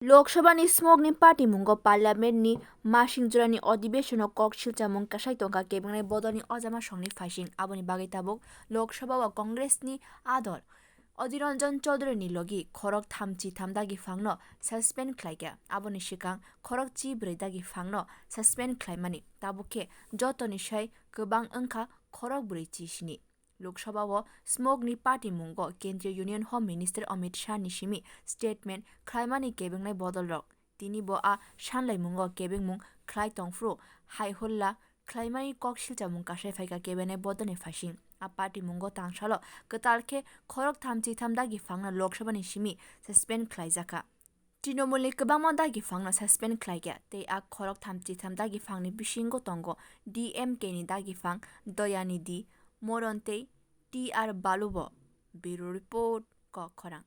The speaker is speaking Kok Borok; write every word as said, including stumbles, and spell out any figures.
Lok Sabha ni smokni party mungo Parliament ni masing jora ni adhibeshon o kok silchamung kasai tongkha kebeng nai bodol ni ojama song ni phaising. Aboni bagwi tabuk Lok Sabha o Congress ni adol Adhir Ranjan Chaudhary ni logi khorok thamchi tham dagi phang no suspend khlaikha. Aboni swkang khorok chi brwi dagi phang no suspend khlaimani. Tabuk khe joto ni sai kwbang wngkha khorok brwi chi sni. Lok Sabha o smokni party mungo Kendriya Union Home Minister Amit Shah ni simi statement khlaimani kebeng nai bodol rok. Tini bo a sanlai mungo kebeng mung khlai tong phuru hai hulla khlaimani kok silchamung kasai phaikha kebeng nai bodol ni phaising. A party mungo tangsalo kwtal khe khorok thamchi tham dagi phang no Lok Sabha ni simi suspend khlaijakha. Trinamool ni kwbangma dagi phang no suspend khlaikha tei a khorok thamchi tham dagi phang ni bisingo tongo D M K ni dagi phang Dayanidhi Moron tei T R Balu bo. Bureau Report, Kok Khorang.